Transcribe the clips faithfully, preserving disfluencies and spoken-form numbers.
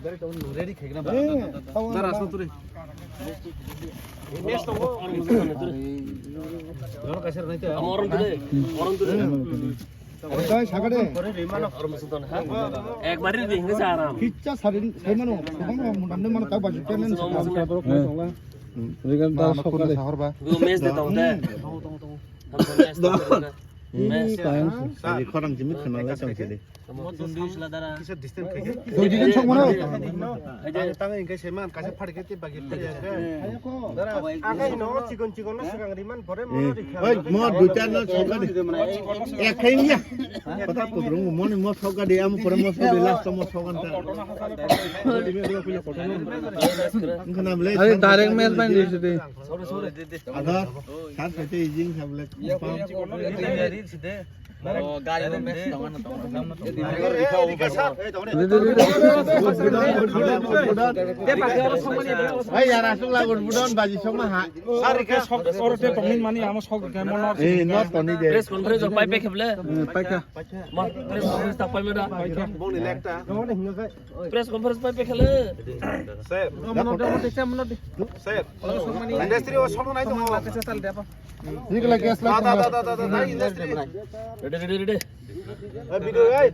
Ready khaikna ba. Dara asma turi. Yes to go. Dara kaisa rwnaita. Moron turi. Moron turi. Otai sagade. Ekbari di hinga sa aram. Kicha sarin saimano. Sabang mo mudam de mano tak baju tenen. Regan ta sokade. Sahor ba. Go mes de tong de. Tong tong tong. Mes. Ih, tayang se. Sari khorang jimit khana lai tong sidi. Mo dundui sila dara. Kisa distance khai. Doi din song mano. Tang tang ingkai seman kaisa phadi khe bagi phadi ya. Dara akai no chikon chikon no sikang riman pore mo rikha. Oi, mo duita no sokadi. Ekhai niya. Kota kubrung mo ni mo sokadi am pore mo sokadi last mo sokan ta. Are direct match ban di sidi. Sorry sorry. Ada, sat sate ijing sablet. Ai, yara sung lagun budon baji sung ma ha. Sar ke sok oro te tongin mani amo sok ke mo nor. Eh, not toni de. Press conference pai pe kheble. Pai kha. Ma press conference ta pai me da. Bong ni lekta. Press conference pai pe khele. Sir. Sir. Industry o sono nai to. Nikla gas la. Da da da da da industry. Ready ready ready. Video ai.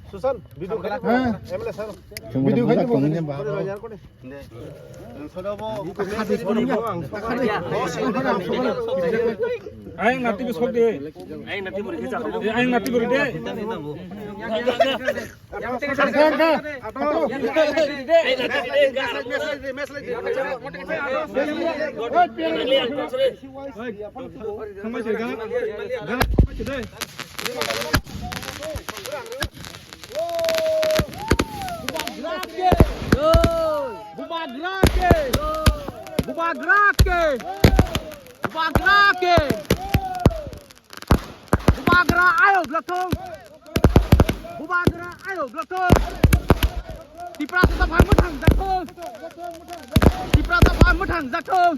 Susan, video khai. M L A sir. Video khai to. Ai nati bi sok de. Ai nati bi de. Bubagra ke! Bubagra ke! Bubagra ke! Bubagra ayok lathung. Bubagra ayok lathung. Tiprasa dopha mwthang jathung. Tiprasa dopha mwthang jathung.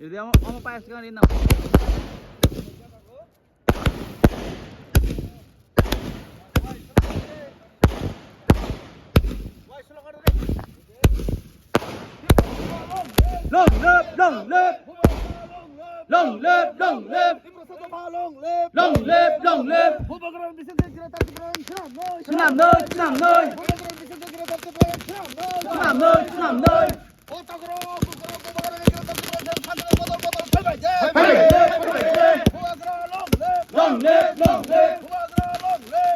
Iri amo, amo payas kan ina. Long live, long live. Long live, long live. Long live, long live. Swnam noi, swnam noi. Swnam noi, swnam noi. Long live, long live.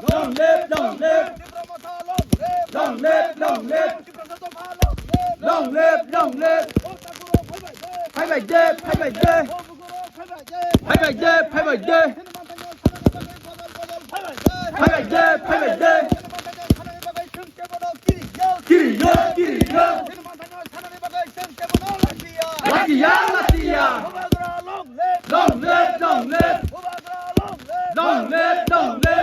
Long live, long live. Long live, long live. Long live, long live. Phaibai de, phaibai de. Phaibai de, phaibai de. Phaibai de, phaibai de. Kiriyo, kiriyo. Latia, latia. Long live, long live. Long live, long live.